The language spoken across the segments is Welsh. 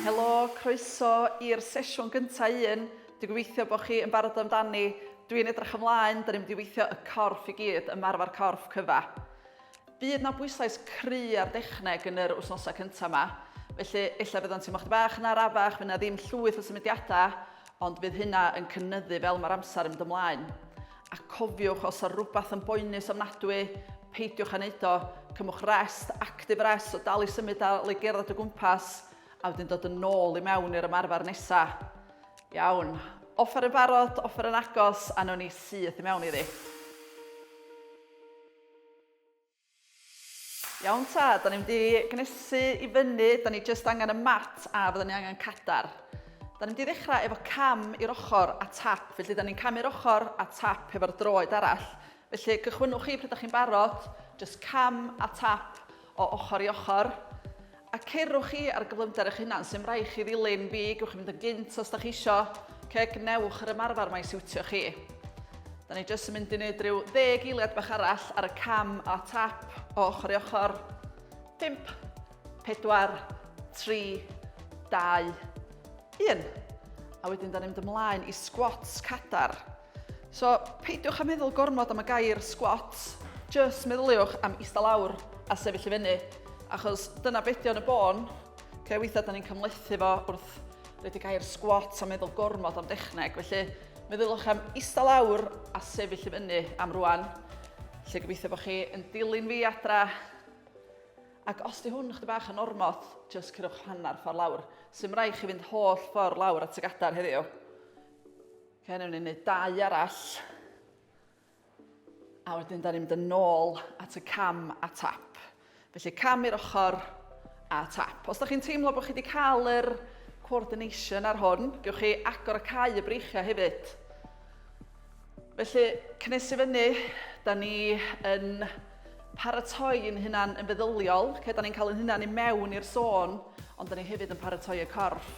Helo, croeso i'r sesiwn gyntaf un. Dwi'n gobeithio bod chi yn barod amdani. Dwi'n edrych ymlaen, da ni'n mynd i weithio y corff i gyd, ymarfer corff cyfa. Bydd 'na bwyslais cry ar dechneg yn yr wythnosau cyntaf 'ma, felly ella fydd o'n teimlo chydig bach yn arafach, fydd 'na ddim llwyth o symudiadau, ond fydd hynna yn cynyddu fel mae'r amser yn mynd ymlaen. A cofiwch, os oes rhywbeth yn boenus ofnadwy, peidiwch â wneud o, cymwch rest, active rest, so dal i symud, dal i gerdded o gwmpas, a wedyn dod yn ôl i mewn i'r ymarfer nesaf. Iawn, offer yn barod, offer yn agos, a nawn ni syth i mewn iddi. Iawn ta, da ni'n mynd i gnesu i fyny, da ni jyst angen y mat a fydden ni angen cadar. Da ni'n mynd i ddechrau efo cam i'r ochr a tap, felly da ni'n camu'r ochr a tap efo'r droed arall. Felly cychwynnwch chi pryd da chi'n barod, jyst cam a tap o ochr i ochr. A cerwch chi ar gyflymder eich hunan, sy'm rhaid chi ddilyn fi, gewch chi fynd yn gynt os da chi isio. Ce, gwnewch yr ymarfer mae siwtio chi. Da ni jyst yn mynd i wneud rhyw ddeg eiliad bach arall ar y cam a tap o ochr i ochr. 5, 4, 3, 2, 1. A wedyn da ni'n mynd ymlaen i squats cadar. So, peidiwch â meddwl gormod am y gair squats, just meddyliwch am eistedd lawr a sefyll i fyny, achos dyna be di o yn y bôn. Okay, weithiau da ni'n cymhlethu fo wrth roid y gair squat a meddwl gormod am dechneg, felly meddyliwch am eistedd lawr a sefyll i fyny am rwan. Felly gobeithio bod chi yn dilyn fi adra. Ac os di hwn chdi bach yn ormod, just cyrwch hanner ffordd lawr. Sy'm rhaid chi fynd holl ffordd lawr at y gadair heddiw. Ok, newn ni wneud dau arall. A wedyn da ni'n mynd yn ôl at y cam a tap. Felly cam i'r ochr a tap. Os da chi'n teimlo bod chi wedi cael yr coordination ar hwn, gewch chi agor a cau y breichiau hefyd. Felly, cynnes i fyny, da ni yn paratoi yn hunan yn feddyliol. Okay, da ni'n cael yn hunan i mewn i'r sôn, ond da ni hefyd yn paratoi y corff.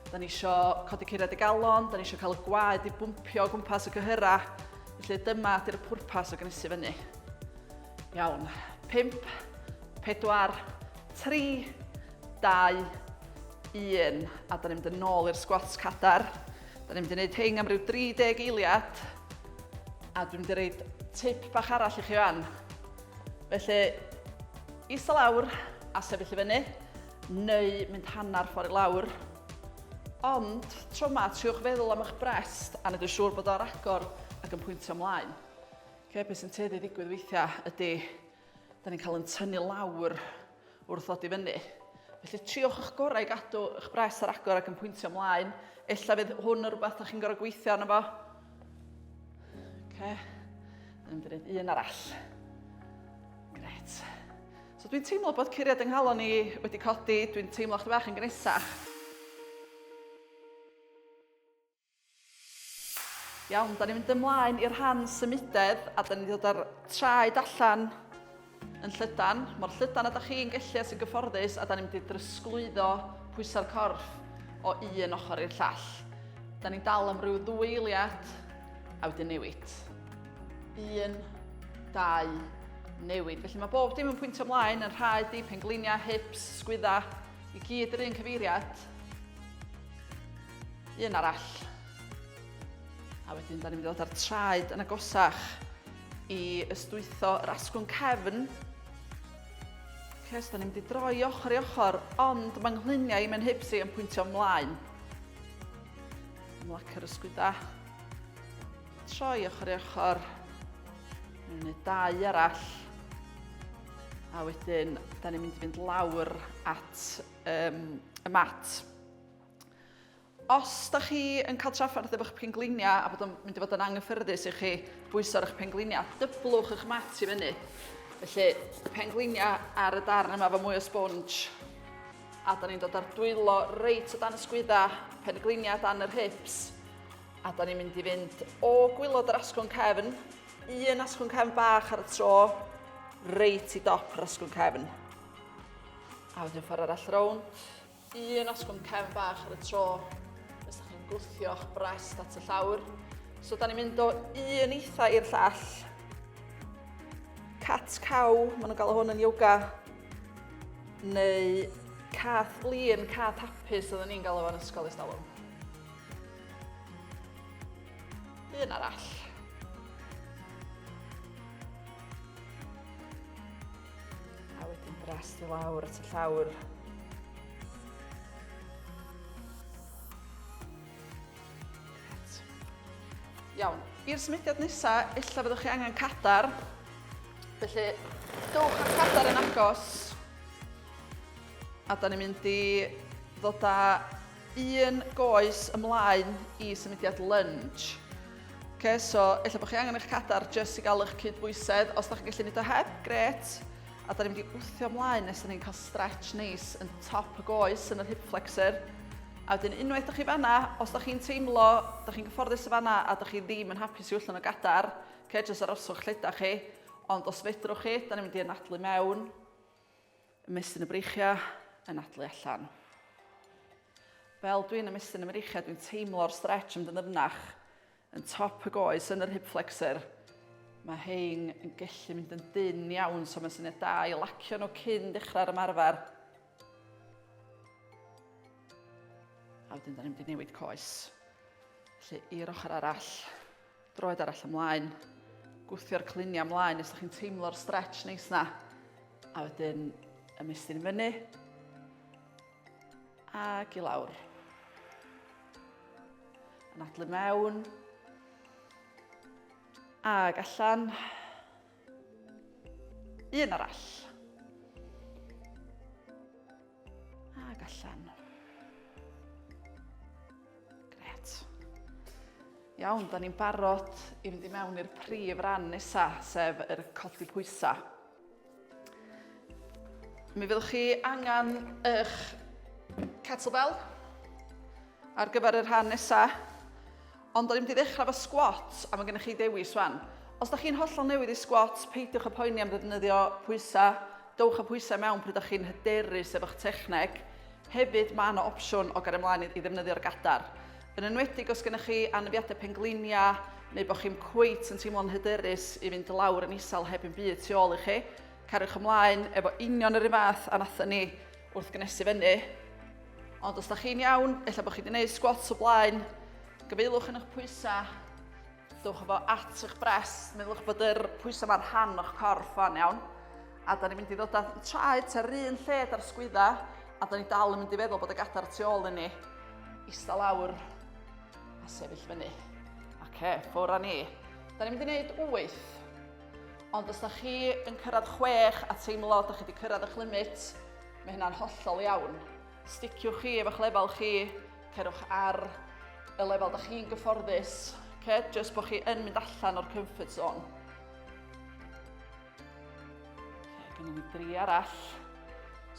Da ni isio codi curiad y galon, da ni isio cael y gwaed i bwmpio o gwmpas y cyhyrau. Felly dyma ydy'r pwrpas o gynhesu fyny. Iawn. 5, 4, 3, 2, 1. A da ni'n mynd yn ôl i'r squats cadar. Da ni'n mynd i wneud hyn am ryw 30 eiliad. A dwi'n mynd i reid tip bach arall i chi fan. Felly, isa lawr a sefyll i fyny. neu mynd hanner ffordd i lawr. Ond, tro 'ma, triwch feddwl am eich brest a wneud yn siŵr bod o ar agor ac yn pwyntio ymlaen. Okay, beth sy'n tueddu ddigwydd weithiau ydy, da ni'n cael yn tynnu lawr wrth ddod i fyny. Felly triwch eich gorau i gadw eich brest ar agor ac yn pwyntio ymlaen. Ella fydd hwn yn rhywbeth da chi'n gorfod gweithio arno fo. Okay. Yn mynd i wneud un arall. Gret. So dwi'n teimlo bod curiad yng nghalon i wedi codi, dwi'n teimlo chdi bach yn gnesach. Iawn, da ni'n mynd ymlaen i'r rhan symudedd a da ni'n dod â'r traed allan yn llydan, mor llydan a da chi'n gallu a sy'n gyfforddus a da ni'n mynd i drysglwyddo pwysau'r corff o un ochr i'r llall. Da ni'n dal am ryw ddwy eiliad a wedyn newid. Un, dau, newid. Felly mae bob dim yn pwyntio ymlaen, yn rhaid i, pengliniau, hips, sgwydda, i gyd yr un cyfeiriad. Un arall. A wedyn, da ni'n mynd i ddod â'r traed yn agosach i ystwytho yr asgwrn cefn. Okay, so da ni'n mynd i droi ochr i ochr, ond mae nghluniau i mewn hips i yn pwyntio ymlaen. Ymlacio'r ysgwydda. Troi ochr i ochr. Ni'n gwneud dau arall. A wedyn, da ni'n mynd i fynd lawr at um, y mat. Os da chi yn cael trafferth efo'ch pengliniau a bod o'n mynd i fod yn anghyffyrddus i chi bwyso ar eich pengliniau, dyblwch eich mat i fyny. Felly, pengliniau ar y darn yma efo mwy o sponge. A da ni'n dod â'r dwylo reit o dan y sgwydda, pengliniau dan yr hips. A da ni'n mynd i fynd o gwylod yr asgwrn cefn, un asgwrn cefn bach ar y tro, reit i dop yr asgwrn cefn. A wedyn ffordd arall rownd. Un asgwrn cefn bach ar y tro, os da chi'n gwthio'ch brest at y llawr. So da ni'n mynd o un eitha i'r llall. Cat cow, maen nhw'n galw hwn yn yoga. Neu Cath flin, cath hapus oedden ni'n galw fo'n ysgol ers talwm. Un arall. A wedyn brest i lawr at y llawr. Gret. Iawn, i'r symudiad nesaf, ella fyddwch chi angen cadar. Felly, dowch â'r cadar yn agos. A da ni'n mynd i ddod â un goes ymlaen i symudiad lunge. Okay, so ella bod chi angen eich cadar jyst i gael eich cydbwysedd. Os da chi'n gallu gwneud o heb, gret. A da ni'n mynd i wthio ymlaen nes da ni'n cael stretch neis yn top y goes yn yr hip flexor. A wedyn unwaith da chi fanna, os da chi'n teimlo, da chi'n gyfforddus y fanna a da chi ddim yn hapus i allan o gadar, okay, jyst aroswch lle da chi. Ond os fedrwch chi, da ni'n mynd i anadlu mewn. Ymestyn y breichiau, anadlu allan. Fel dwi'n ymestyn y mreichiau, dwi'n teimlo'r stretch yn mynd yn ddyfnach yn top y goes, yn yr hip flexor. Mae hein yn gallu mynd yn dynn iawn, so mae'n syniad da i lacio nhw cyn dechrau'r ymarfer. A wedyn, da ni'n mynd i newid coes. Felly, i'r ochr arall. Droed arall ymlaen. Gwthio'r cluniau ymlaen nes ydych chi'n teimlo'r stretch neis na. A wedyn ymestyn i fyny. Ac i lawr. Anadlu mewn. Ac allan. Un arall. Ac allan. Gret. Iawn, da ni'n barod i fynd i mewn i'r prif ran nesa, sef yr codi pwysau. Mi fyddwch chi angen eich kettlebell ar gyfer y rhan nesa. Ond o'n i'n mynd i ddechrau efo squat, a mae gennych chi ddewis wan. Os da chi'n hollol newydd i squats, peidiwch â poeni am ddefnyddio pwysau. Dowch â pwysau mewn pryd ydych chi'n hyderus efo'ch techneg. Hefyd, mae yna opsiwn o gario ymlaen i ddefnyddio'r gadar. Yn enwedig os gennych chi anafiadau pengliniau, neu bod chi'n cweit yn teimlo'n hyderus i fynd lawr yn isel heb un byd tu ôl i chi. Cariwch ymlaen efo union yr un fath a nathon ni wrth gynnesu fyny. Ond os da chi'n iawn, ella bod chi wedi gwneud squats o blaen, gyfeilwch yn eich pwysau, dowch efo at eich brest, meddylwch bod yr pwysau ma'n rhan o'ch corff fan iawn. A da ni'n mynd i ddod â traed ar un lled ar sgwydda, a da ni dal yn mynd i feddwl bod y gadar tu ôl i ni. Ista lawr a sefyll fyny. Oce, ffwr â ni. Da ni'n mynd i wneud 8. Ond os da chi yn cyrraedd 6 a teimlo da chi wedi cyrraedd eich limit, Mae hynna'n hollol iawn. Sticiwch chi efo'ch lefel chi, cerwch ar y lefel da chi'n gyfforddus. Okay? Just bod chi yn mynd allan o'r comfort zone. Okay, gennym ni dri arall.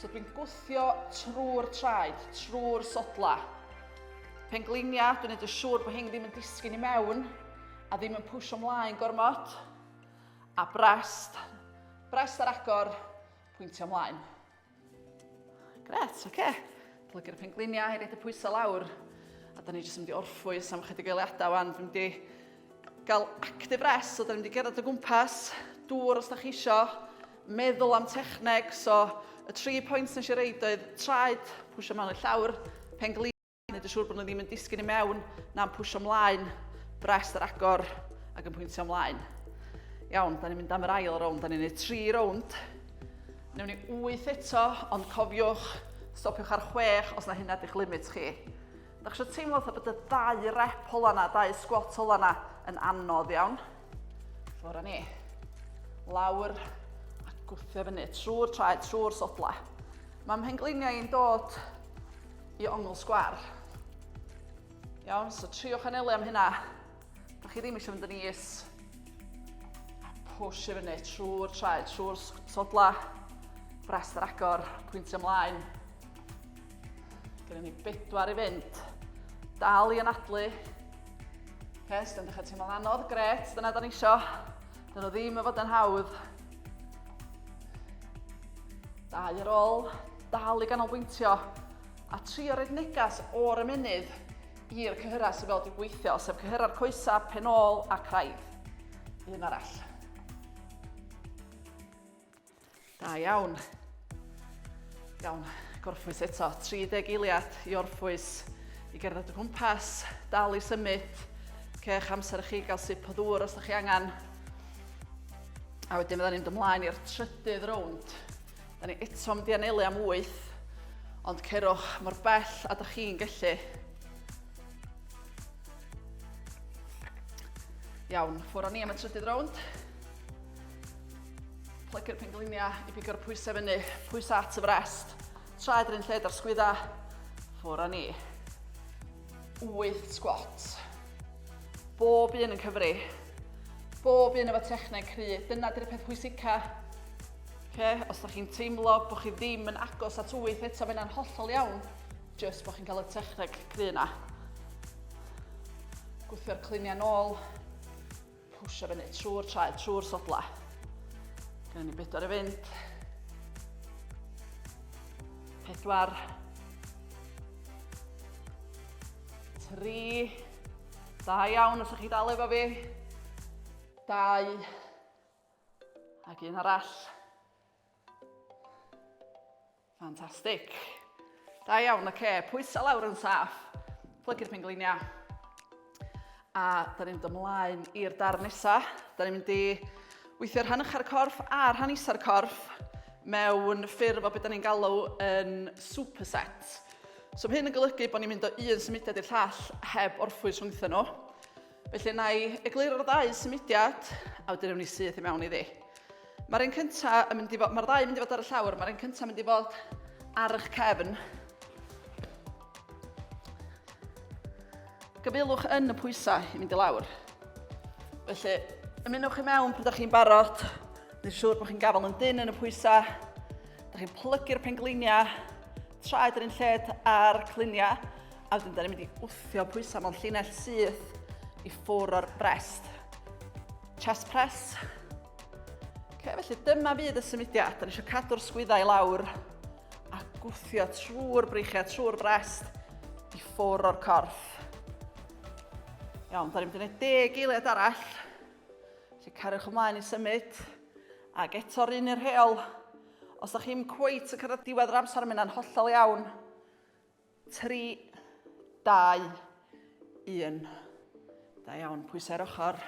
So dwi'n gwthio trwy'r traed, trwy'r sodla. Penglinia, dwi'n neud yn siŵr bod hyn ddim yn disgyn i mewn a ddim yn pwysio ymlaen gormod. A brest, brest ar agor, Pwyntio ymlaen. Gret, oce. Okay. Plygu'r pengliniau, i reid y pwysau lawr. A da ni jyst yn mynd i orffwys am chydig eiliadau wan. Dwi'n mynd i gael active rest, so da ni'n mynd i gerdded o gwmpas, dŵr os da chi isio, meddwl am techneg, so y tri pwynt nes i reid oedd traed, pwysio mewn i'r llawr, penglin, Gwneud yn siŵr bod nhw ddim yn disgyn i mewn, na'n pwysio ymlaen, brest ar agor ac yn pwyntio ymlaen. Iawn, da ni'n mynd am yr ail rownd, da ni'n gwneud tri rownd. Newn ni wyth eto, ond cofiwch, stopiwch ar chwech os na hynna di'ch limit chi. Da chi eisiau teimlo fatha bod y ddau rep ola na, dau squat ola na yn anodd iawn. Ffwrdd â ni. Lawr a gwthio fyny trwy'r traed, trwy'r sodla. Mae mhengliniau i'n dod i ongl sgwar. Iawn, so triwch anelu am hynna. Da chi ddim eisiau mynd yn is. A push i fyny trwy'r traed, trwy'r sodla. Brest ar agor, pwyntio ymlaen. Gyda ni bedwar i fynd. Dal i anadlu. Okay, so dechrau teimlo'n anodd, gret, dyna da ni isio. Dyn nhw ddim yn fod yn hawdd. Dau ar ôl, dal i ganolbwyntio a trio roed negas o'r ymennydd i'r cyhyrau sydd fel di gweithio, sef cyhyrau'r coesau, pen ôl a craidd. Un arall. Da iawn. Iawn. Gorffwys eto, 30 eiliad i orffwys, i gerdded o gwmpas, dal i symud. Cech amser i chi gael sip o ddŵr os ydych chi angen. A wedyn fydda ni'n mynd ymlaen i'r trydydd rownd. Da ni eto mynd i anelu am 8, ond cerwch mor bell a da chi'n gallu. Iawn, ffwrdd â ni am y trydydd rownd. Plygu'r pengliniau i bigo'r pwysau fyny, pwysau at y frest. Traed yr un lled ar sgwydda, ffwrdd â ni. 8 squat. Bob un yn cyfri. Bob un efo techneg cry. Dyna di'r peth pwysica. Okay? Os da chi'n teimlo bod chi ddim yn agos at 8 eto, mae hynna'n hollol iawn. Just bod chi'n cael y techneg cry yna. Gwthio'r cliniau nôl. Pwysio fyny trwy'r traed, trwy'r sodla. Gynnu ni bedwar i fynd. 4. 3. Da iawn os ydych chi dal efo fi. 2. Ac un arall. Ffantastig. Da iawn, oce. Okay. Pwysa lawr yn saff. Plygu'r pengliniau. A da ni'n mynd ymlaen i'r darn nesa. Da ni'n mynd i weithio rhan ucha'r corff a rhan isa'r corff mewn ffurf o beth da ni'n galw yn superset. So mae hyn yn golygu bod ni'n mynd o un symudiad i'r llall heb orffwys rhwngthyn nhw. Felly na i egluro'r ddau symudiad a wedyn ewn ni syth i mewn iddi. Mae'r un cyntaf yn mynd i fod, mae'r ddau yn mynd i fod ar y llawr, mae'r un cyntaf yn mynd i fod ar eich cefn. Gyfeilwch yn y pwysau i mynd i lawr. Felly, ymunwch i mewn pryd ydych chi'n barod. Nid siŵr bod chi'n gafael yn dyn yn y pwysau. Ydych chi'n plygu'r pengliniau, traed yr un lled a'r cliniau. A wedyn, da ni'n mynd i wthio pwysau mewn llinell syth i ffwr o'r brest. Chest press. Okay, felly dyma fydd y symudiad. Da ni eisiau cadw'r sgwyddau i lawr a gwthio trwy'r breichiau, trwy'r brest i ffwr o'r corff. Iawn, da ni'n mynd i wneud deg eiliad arall. Felly cariwch ymlaen i symud. Ac eto'r un i'r rheol. Os da chi'n cweit yn cyrraedd diwedd yr amser, mae'n hollol iawn. 3, 2, 1. Da iawn, pwysau'r ochr.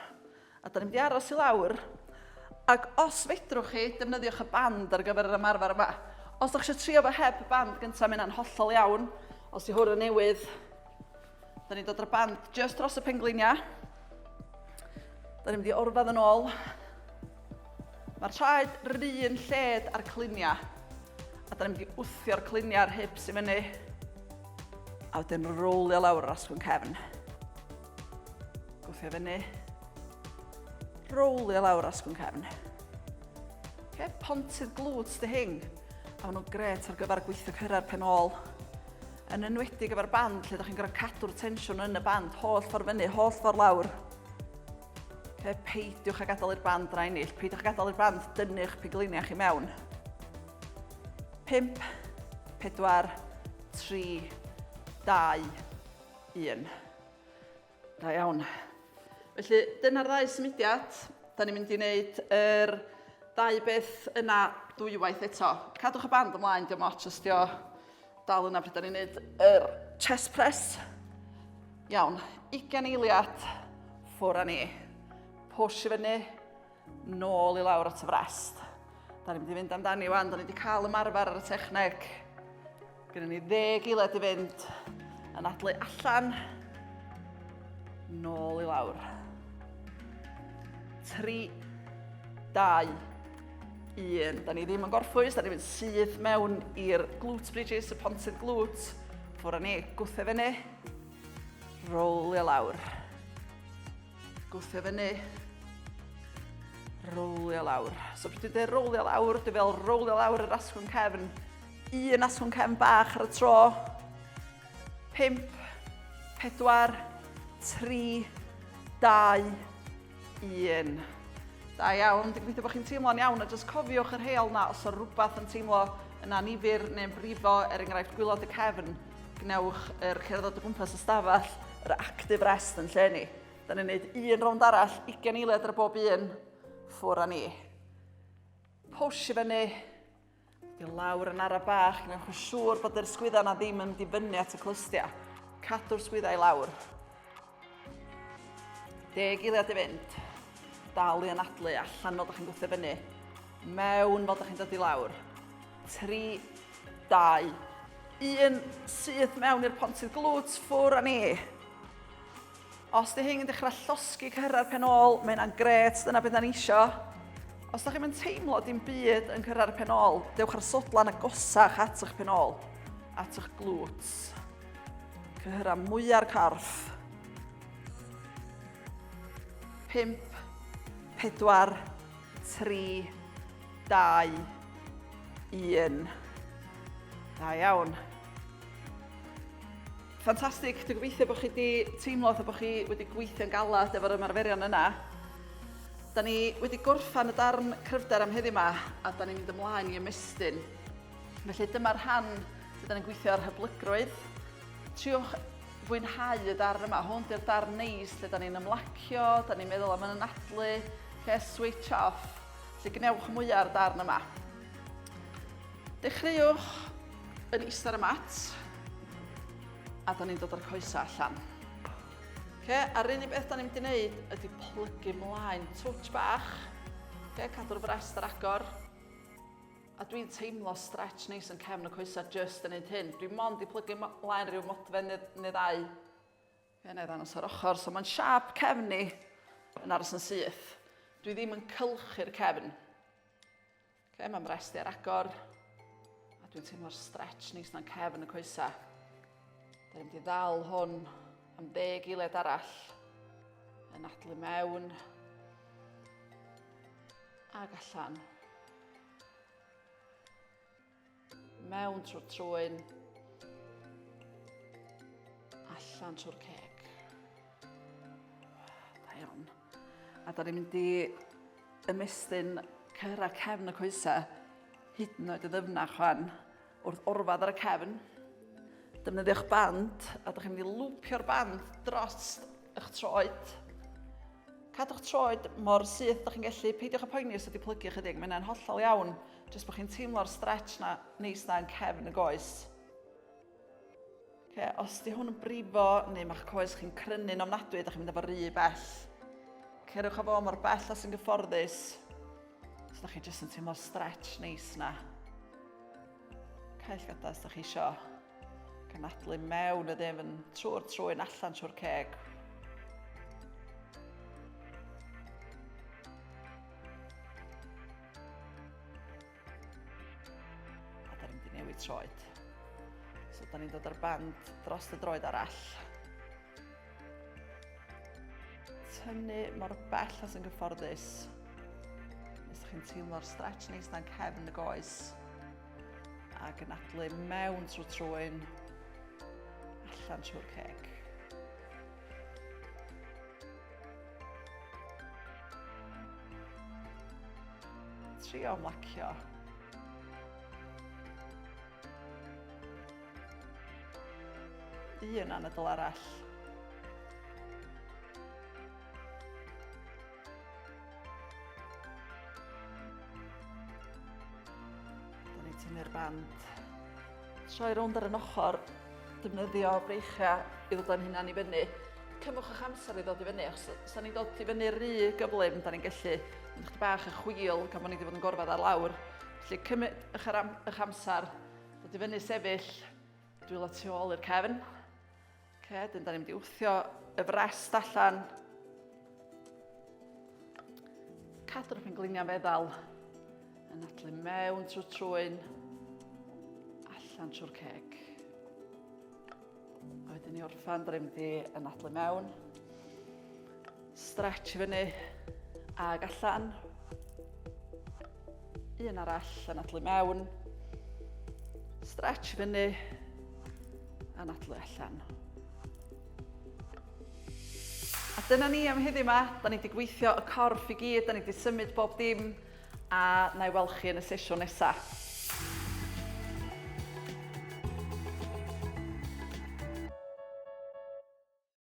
A da ni'n mynd i aros i lawr. Ac os fedrwch chi, defnyddiwch y band ar gyfer yr ymarfer yma. Os ydych chi eisiau trio fo heb y band gyntaf, mae hynna'n hollol iawn. Os di hwn yn newydd, da ni'n dod â'r band just dros y pengliniau. Da ni'n mynd i orfod yn ôl. Mae'r traed run lled a'r cliniau. A da ni'n mynd i wthio'r cliniau a'r hips i fyny. A wedyn rowlio lawr yr asgwrn cefn. Gwthio fyny. Rowlio lawr yr asgwrn cefn. Okay, pontydd glutes dy hing. A maen nhw'n gret ar gyfer gweithio cyrra'r pen ôl. Yn enwedig efo'r band lle ydych chi'n gorfod cadw'r tensiwn yn y band, holl ffordd fyny, holl ffordd lawr. Okay, peidiwch â gadael i'r band na ennill. Peidiwch â gadael i'r band dynnu'ch pigliniau chi mewn. 5, 4, 3, 2, 1. Da iawn. Felly, dyna'r ddau symudiad. Da ni'n mynd i wneud yr ddau beth yna dwywaith eto. Cadwch y band ymlaen, diolch ots os dio dal yna pryd da ni'n gwneud yr chest press. Iawn, 20 eiliad, ffwr â ni. Push i fyny, nôl i lawr at y frest. Da ni'n mynd i fynd amdani wan, da ni wedi cael ymarfer ar y techneg. Gyda ni ddeg eiliad i fynd, anadlu allan, nôl i lawr. 3, 2, 1. Da ni ddim yn gorffwys, da ni'n mynd syth mewn i'r glute bridges, y pontydd glute. Ffwr â ni, gwthio fyny, rolio lawr. Gwthio fyny, rolio lawr. So pryd dwi'n dweud rolio lawr, dwi'n fel rolio lawr yr asgwrn cefn. Un asgwrn cefn bach ar y tro. 5, 4, 3, 2, 1. Da iawn, dwi'n gobeithio bod chi'n teimlo'n iawn a jyst cofiwch y rheol na os o rhywbeth yn teimlo yn annifyr neu'n brifo, er enghraifft gwylod y cefn, gwnewch yr cerdded o gwmpas y stafell, yr active rest yn lle ni. Da ni'n gwneud un rownd arall, 20 eiliad ar bob un, ffwr â ni. Push i fyny, I lawr yn ara bach, gwnewch yn siŵr bod yr sgwydda na ddim yn mynd i fyny at y clustia. Cadw'r sgwydda i lawr. Deg eiliad i fynd. Dal i anadlu allan fel ydych chi'n gwthio fyny. Mewn fel ydych chi'n dod i lawr. 3, 2, 1, syth mewn i'r pontydd glwt, ffwr â ni. Os di hyn yn dechrau llosgi cyrra'r pen ôl, mae hynna'n gret, dyna beth da ni isio. Os da chi'n mynd teimlo dim byd yn cyrra'r pen ôl, dewch ar sodlan agosach at eich pen ôl, at eich glutes. Cyhyra mwyar corff. 5, 4, 3, 2, 1. Da iawn. Ffantastig, dwi'n gobeithio bod chi wedi teimlo fatha bod chi wedi gweithio'n galad efo'r ymarferion yna. Da ni wedi gorffan y darn cryfder am heddiw yma a da ni'n mynd ymlaen i ymestyn. Felly dyma'r rhan lle da ni'n gweithio ar hyblygrwydd. Triwch fwynhau y darn yma. Hwn di'r darn neis lle da ni'n ymlacio, da ni'n meddwl am yn anadlu, lle switch off. Felly gwnewch mwyaf ar darn yma. Dechreuwch yn eistedd ar y mat, a da ni'n dod â'r coesau allan. Okay, a'r unig beth da ni'n mynd i wneud ydy plygu mlaen twtsh bach. Okay, cadw'r frest ar agor. A dwi'n teimlo stretch neis yn cefn y coesau just yn neud hyn. Dwi'n mond i plygu mlaen rhyw modfen neu, neu ddau. Fe wna i ddangos ar ochr. So mae'n siap cefn ni yn aros yn syth. Dwi ddim yn cylchu'r cefn. Okay, mae'n mrest i ar agor. A dwi'n teimlo'r stretch neis na'n cefn y coesa. Da ni'n mynd i ddal hwn am ddeg eiliad arall. Yn adlu mewn. Ag allan. Mewn trwy'r trwyn. Allan trwy'r ceg. Da iawn. A da ni'n mynd i ymestyn cyrra cefn y coesau hyd yn oed y ddyfnach chwan wrth orfad ar y cefn. Defnyddiwch band a da chi'n mynd i lwpio'r band dros eich troed. Cadwch troed mor syth da chi'n gallu, peidiwch â poeni os ydy plygu chydig, mae hynna'n hollol iawn. Jyst bod chi'n teimlo'r stretch na neis na yn cefn y goes. Okay, os di hwn yn brifo neu mae'ch coes chi'n crynu'n ofnadwy, da chi'n mynd efo rhy bell. Cerwch â fo mor bell as yn gyfforddus. So da chi jyst yn teimlo'r stretch neis na. Cael gada os da chi isio. Canadlu mewn y ddefn, trwy'r trwyn, allan trwy'r ceg. A da ni'n mynd i newid troed. So da ni'n dod ar band dros y droed arall. Tynnu mor bell as yn gyfforddus. Nes chi'n teimlo'r stretch neis na'n cefn y goes. Ac yn adlu mewn trwy trwyn, allan trwy'r ceg. Trio ymlacio. Un anadl arall. Da ni'n tynnu'r band. Troi rownd ar yn ochr, defnyddio breichiau i ddod â'n hunan i fyny. Cymwch eich amser i ddod i fyny, achos os da ni'n dod i fyny rhy gyflym, da ni'n gallu mynd chydig bach y chwil gan bod ni wedi bod yn gorfod ar lawr. Felly cymryd eich, eich amser, dod i fyny sefyll, dwylo tu ôl i'r cefn. Okay, dyn da ni'n mynd i wthio y frest allan. Cadw'r pengliniau feddal. Yn adlu mewn trwy'r trwyn. Allan trwy'r ceg. A wedyn ni orffan, da ni'n mynd i anadlu mewn. Stretch i fyny ag allan. Un arall, anadlu mewn. Stretch i fyny, anadlu allan. A dyna ni am heddiw yma. Da ni wedi gweithio y corff i gyd, da ni wedi symud bob dim, a na i weld chi yn y sesiwn nesaf.